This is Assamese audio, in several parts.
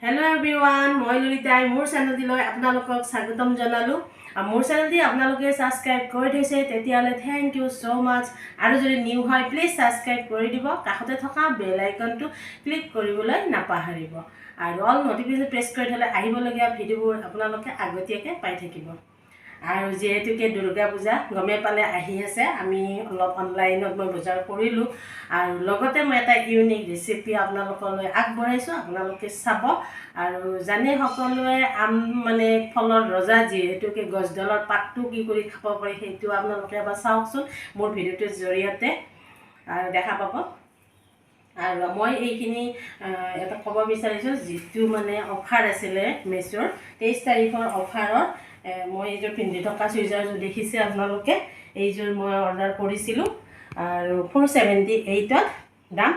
হেল্ল' এভৰিৱান, মই ললিতাই মোৰ চেনেলটিলৈ আপোনালোকক স্বাগতম জনালোঁ। আৰু মোৰ চেনেলটি আপোনালোকে ছাবস্ক্ৰাইব কৰি থৈছে, তেতিয়াহ'লে thank you so মাছ। আৰু যদি নিউ হয়, প্লিজ ছাবস্ক্ৰাইব কৰি দিব। কাষতে থকা বেল আইকনটো ক্লিক কৰিবলৈ নাপাহৰিব আৰু অল নটিফিকেশ্যন প্ৰেছ কৰি থ'লে আহিবলগীয়া ভিডিঅ'বোৰ আপোনালোকে আগতীয়াকৈ পাই থাকিব। আৰু যিহেতুকে দুৰ্গা পূজা গমেই পালে আহি আছে, আমি অলপ অনলাইনত মই বজাৰ কৰিলোঁ আৰু লগতে মই এটা ইউনিক ৰেচিপি আপোনালোকলৈ আগবঢ়াইছোঁ, আপোনালোকে চাব। আৰু জানে সকলোৱে, আম মানে ফলৰ ৰজা। যিহেতুকে গছডালৰ পাতটো কি কৰি খাব পাৰি, সেইটো আপোনালোকে এবাৰ চাওকচোন মোৰ ভিডিঅ'টোৰ জৰিয়তে আৰু দেখা পাব। আৰু মই এইখিনি এটা ক'ব বিচাৰিছোঁ, যিটো মানে অফাৰ আছিলে মেছ'ৰ 23 তাৰিখৰ অফাৰত, মই এইযোৰ পিন্ধি থকা চুইজাৰযোৰ দেখিছে আপোনালোকে, এইযোৰ মই অৰ্ডাৰ কৰিছিলোঁ আৰু 478ত দাম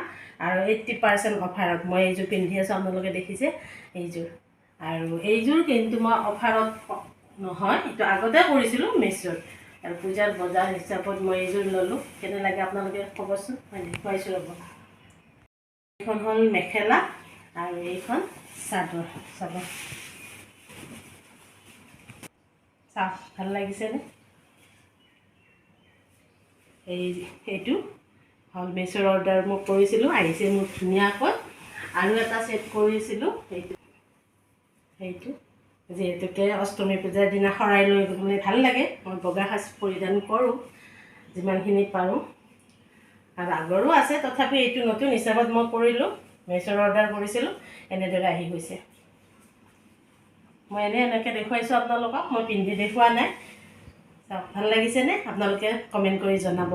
আৰু 80% অফাৰত মই এইযোৰ পিন্ধি আছোঁ। আপোনালোকে দেখিছে এইযোৰ। আৰু এইযোৰ কিন্তু মই অফাৰত নহয়, এইটো আগতে কৰিছিলোঁ মেছ'ত আৰু পূজাৰ বজাৰ হিচাপত মই এইযোৰ ল'লোঁ। কেনে লাগে আপোনালোকে ক'বচোন। মই দেখুৱাইছোঁ, ৰ'ব। এইখন হ'ল মেখেলা আৰু এইখন চাদৰ। চাব, চাওক, ভাল লাগিছেনে? এইটো হ'ল মেছ'ৰ অৰ্ডাৰ মই কৰিছিলোঁ, আহিছে মোৰ ধুনীয়াকৈ। আৰু এটা ছেট কৰিছিলোঁ, সেইটো যিহেতুকে অষ্টমী পূজাৰ দিনা শৰাই লৈ গ'লে ভাল লাগে। মই বগা সাজ পৰিধান কৰোঁ যিমানখিনি পাৰোঁ আৰু আগৰো আছে, তথাপি এইটো নতুন হিচাপত মই কৰিলোঁ। মেছ'ৰ অৰ্ডাৰ কৰিছিলোঁ, এনেদৰে আহি গৈছে। মই এনেই এনেকৈ দেখুৱাইছোঁ আপোনালোকক, মই পিন্ধি দেখুওৱা নাই। চাওক, ভাল লাগিছেনে? আপোনালোকে কমেণ্ট কৰি জনাব।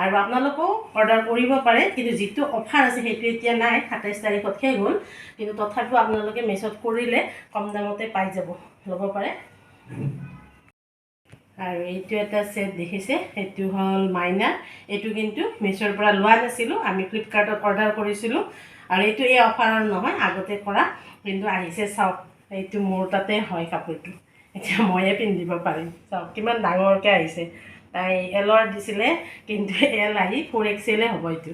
আৰু আপোনালোকেও অৰ্ডাৰ কৰিব পাৰে, কিন্তু যিটো অফাৰ আছে সেইটো এতিয়া নাই, 27 তাৰিখত শেষ হ'ল। কিন্তু তথাপিও আপোনালোকে মেছত কৰিলে কম দামতে পাই যাব, ল'ব পাৰে। আৰু এইটো এটা ছেট দেখিছে, সেইটো হ'ল মাইনাৰ। এইটো কিন্তু মেছ'ৰ পৰা লোৱা নাছিলোঁ, আমি ফ্লিপকাৰ্টত অৰ্ডাৰ কৰিছিলোঁ। আৰু এইটো এই অফাৰৰ নহয়, আগতে কৰা, কিন্তু আহিছে। চাওক, এইটো মোৰ তাতে হয় কাপোৰটো, এতিয়া ময়ে পিন্ধিব পাৰিম। চাওক কিমান ডাঙৰকৈ আহিছে। তাই এলৰ দিছিলে, কিন্তু এল আহি 4XLএ হ'ব এইটো।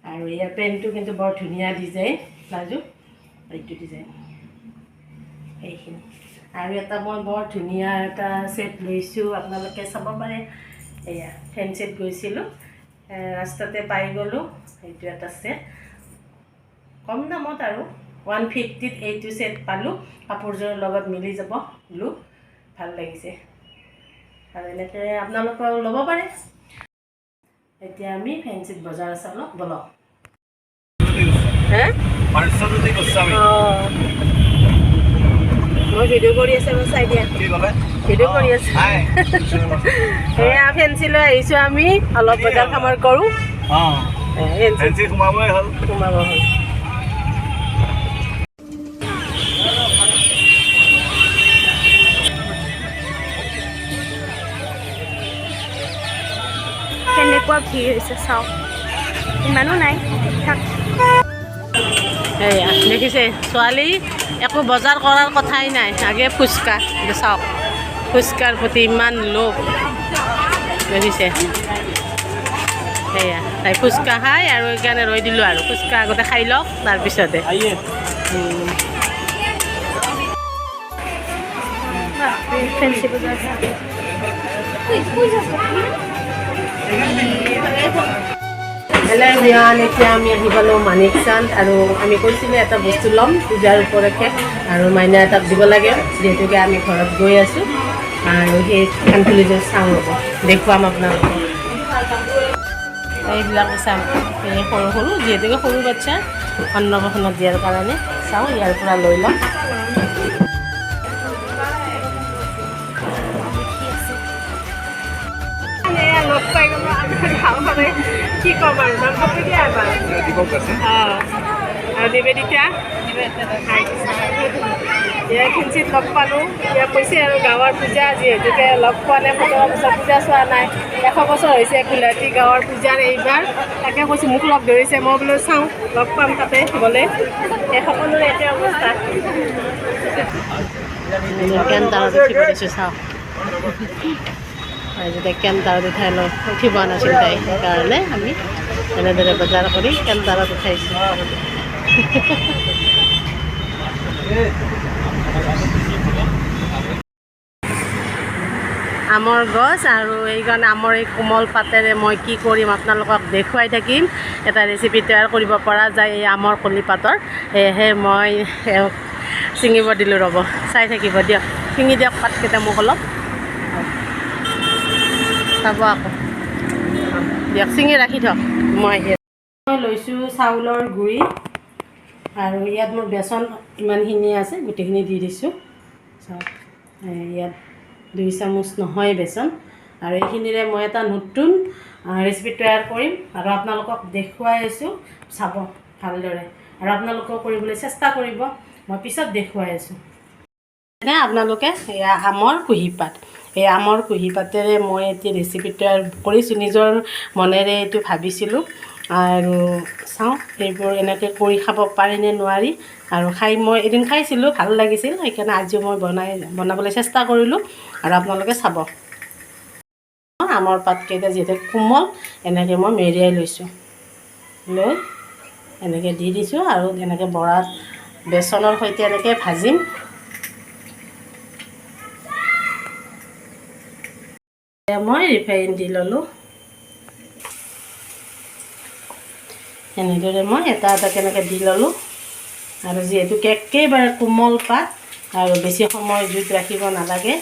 আৰু ইয়াৰ পেণ্টটো কিন্তু বৰ ধুনীয়া ডিজাইন, প্লাজো এইটো ডিজাইন, এইখিনি। আৰু এটা মই বৰ ধুনীয়া এটা ছেট লৈছোঁ, আপোনালোকে চাব পাৰে। এয়া ফেঞ্চিত গৈছিলোঁ, ৰাস্তাতে পাই গ'লোঁ এইটো এটা ছেট কম দামত আৰু 150ত এইটো ছেট পালোঁ। কাপোৰযোৰৰ লগত মিলি যাব, ব্লু ভাল লাগিছে। আৰু এনেকৈ আপোনালোকেও ল'ব পাৰে। এতিয়া আমি ফেঞ্চিত বজাৰ আছে অলপ, বলক। হে। পাৰ্শ্বজ্যোতি গোস্বামী। অঁ, মই ভিডিঅ' কৰি আছে, মই চাই দিয়া। কি ক'লে? ভিডিঅ' কৰি আছোঁ। হাই। এয়া ফেঞ্চিলৈ আহিছোঁ আমি, অলপ বজাৰ সমাৰ কৰোঁ। ফেঞ্চি ফেঞ্চি সোমাবই হ'ল। সোমাব হ'ল। কেনেকুৱা ভিৰ হৈছে চাওক, ইমানো নাই, ঠিক ঠাক। এয়া দেখিছে, ছোৱালী একো বজাৰ কৰাৰ কথাই নাই, আগে ফুচকা। এইটো চাওক, ফুচকাৰ প্ৰতি ইমান লোভ দেখিছে। সেয়া তাই ফুচকা খায় আৰু সেইকাৰণে ৰৈ দিলোঁ আৰু ফুচকা আগতে খাই লওক, তাৰপিছতে। ফেঞ্চি বজাৰ। হেল্ল' এভৰিৱান, এতিয়া আমি আহি পালোঁ মানিক চান্দ। আৰু আমি কৈছিলোঁ এটা বস্তু ল'ম পূজাৰ উপলক্ষে আৰু মাইনা এটাক দিব লাগে, যিহেতুকে আমি ঘৰত গৈ আছোঁ। আৰু সেই কাণফুলিযোৰ চাওঁ ৰ'ব, দেখুৱাম আপোনালোকক। এইবিলাক চাম, এই সৰু সৰু, যিহেতুকে সৰু বাচ্ছা, অন্নপ্ৰাশনত দিয়াৰ কাৰণে চাওঁ, ইয়াৰ পৰা লৈ ল'ম। এয়া লগ পাই গ'লো আমি গাঁওখনে। কি ক'ম আৰু, নাম কবি দিয়া এবাৰ। দীপক আছে। অঁ, আৰু নিবেদিতা। এয়া খিঞ্চিত লগ পালোঁ। এতিয়া কৈছে আৰু গাঁৱৰ পূজা যিহেতুকে লগ পোৱা নাই, 17 বছৰ পূজা চোৱা নাই, 100 বছৰ হৈছে গুলহাটী গাঁৱৰ পূজাৰ এইবাৰ। তাকে কৈছোঁ, মোক লগ ধৰিছে, মই বোলো চাওঁ লগ পাম তাতে গ'লে। এই সকলোৰে একে অৱস্থা। কেণ্টাৰত উঠিব দিছোঁ, চাওক। যেতিয়া কেণ্টাৰত উঠাই লৈ উঠিব নাছিল তাই, সেইকাৰণে আমি এনেদৰে বজাৰ কৰি কেণ্টাৰত উঠাইছোঁ। আমৰ গছ আৰু এইকাৰণে আমৰ এই কোমল পাতেৰে মই কি কৰিম আপোনালোকক দেখুৱাই থাকিম। এটা ৰেচিপি তৈয়াৰ কৰিব পৰা যায় এই আমৰ কলিপাতৰ। সেয়েহে মই ছিঙিব দিলোঁ, ৰ'ব চাই থাকিব দিয়ক। ছিঙি দিয়ক পাতকেইটা মোক অলপ চাব আকৌ দিয়ক, ছিঙি ৰাখি থওক। মই লৈছোঁ চাউলৰ গুড়ি আৰু ইয়াত মোৰ বেচন ইমানখিনি আছে, গোটেইখিনি দি দিছোঁ। চাওক ইয়াত 2 চামুচ নহয় বেচন। আৰু এইখিনিৰে মই এটা নতুন ৰেচিপি তৈয়াৰ কৰিম আৰু আপোনালোকক দেখুৱাই আছোঁ, চাব ভালদৰে আৰু আপোনালোকেও কৰিবলৈ চেষ্টা কৰিব। মই পিছত দেখুৱাই আছোঁ। আপোনালোকে এয়া আমৰ কুঁহিপাত, এই আমৰ কুঁহিপাতেৰে মই এটি ৰেচিপি তৈয়াৰ কৰিছোঁ, নিজৰ মনেৰে এইটো ভাবিছিলোঁ আৰু চাওঁ এইবোৰ এনেকৈ কৰি খাব পাৰিনে নোৱাৰি। আৰু খাই মই এদিন খাইছিলোঁ, ভাল লাগিছিল, সেইকাৰণে আজিও মই বনাবলৈ চেষ্টা কৰিলোঁ আৰু আপোনালোকে চাব। আমৰ পাতকেইটা যিহেতু কোমল, এনেকৈ মই মেৰিয়াই লৈছোঁ, লৈ এনেকৈ দি দিছোঁ আৰু এনেকৈ বৰাত বেচনৰ সৈতে এনেকৈ ভাজিম। মই ৰিফাইন দি ল'লোঁ। এনেদৰে মই এটা এটা কেনেকৈ দি ল'লোঁ। আৰু যিহেতুকে একেবাৰে কোমল পাত আৰু বেছি সময় জুইত ৰাখিব নালাগে।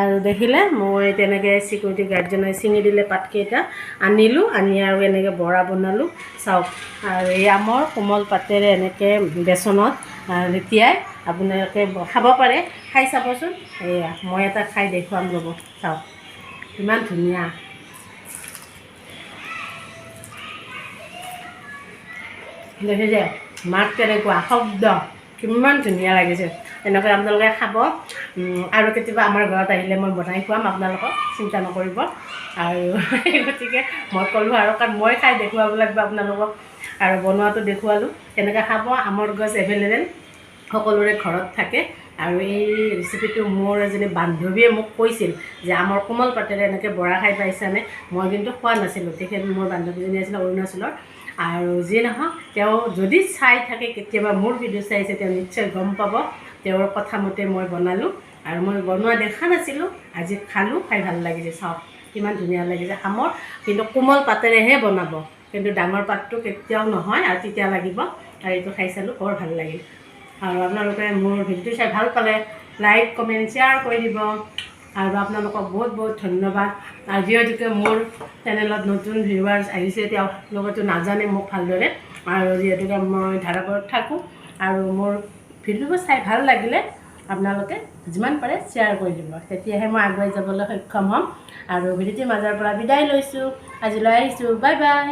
আৰু দেখিলে মই তেনেকৈ চিকিউৰিটি গাৰ্ডজনে ছিঙি দিলে পাতকেইটা, আনিলোঁ, আনি আৰু এনেকৈ বৰা বনালোঁ। চাওক, আৰু এই আমৰ কোমল পাতেৰে এনেকৈ বেচনত লেটিয়াই আপোনালোকে খাব পাৰে, খাই চাবচোন। এয়া মই এটা খাই দেখুৱাম ৰ'ব, চাওক ইমান ধুনীয়া। দেখিছে মাত কেনেকুৱা শব্দ, কিমান ধুনীয়া লাগিছে। এনেকৈ আপোনালোকে খাব আৰু কেতিয়াবা আমাৰ ঘৰত আহিলে মই বনাই খুৱাম আপোনালোকক, চিন্তা নকৰিব। আৰু গতিকে মই ক'লোঁ আৰু, কাৰণ মই খাই দেখুৱাব লাগিব আপোনালোকক আৰু বনোৱাটো দেখুৱালোঁ। তেনেকৈ খাব, আমৰ গছ এভেইলেবল সকলোৰে ঘৰত থাকে। আৰু এই ৰেচিপিটো মোৰ এজনী বান্ধৱীয়ে মোক কৈছিল যে আমৰ কোমল পাতেৰে এনেকৈ বৰা খাই পাইছানে? মই কিন্তু খোৱা নাছিলোঁ। তেখেত মোৰ বান্ধৱীজনী আছিলে অৰুণাচলৰ। আৰু যি নহওক, তেওঁ যদি চাই থাকে কেতিয়াবা মোৰ ভিডিঅ' চাইছে, তেওঁ নিশ্চয় গম পাব। তেওঁৰ কথামতে মই বনালোঁ আৰু মই বনোৱা দেখা নাছিলোঁ, আজি খালোঁ, খাই ভাল লাগিছে। চাওক কিমান ধুনীয়া লাগিছে। আমৰ কিন্তু কোমল পাতেৰেহে বনাব, কিন্তু ডাঙৰ পাতটো কেতিয়াও নহয় আৰু তেতিয়া লাগিব। আৰু এইটো খাই চালোঁ, বৰ ভাল লাগিল। আৰু আপোনালোকে মোৰ ভিডিঅ'টো চাই ভাল পালে লাইক কমেণ্ট শ্বেয়াৰ কৰি দিব। আৰু আপোনালোকক বহুত বহুত ধন্যবাদ। আৰু যিহেতুকে মোৰ চেনেলত নতুন ভিউৱাৰ্ছ আহিছে, তেওঁলোকেতো নাজানে মোক ভালদৰে। আৰু যিহেতুকে মই ধাৰাবাৰত থাকোঁ আৰু মোৰ ভিডিঅ'বোৰ চাই ভাল লাগিলে আপোনালোকে যিমান পাৰে শ্বেয়াৰ কৰি দিব, তেতিয়াহে মই আগুৱাই যাবলৈ সক্ষম হ'ম। আৰু ভিডিঅ'টিৰ মাজৰ পৰা বিদায় লৈছোঁ, আজিলৈ আহিছোঁ, বাই বাই।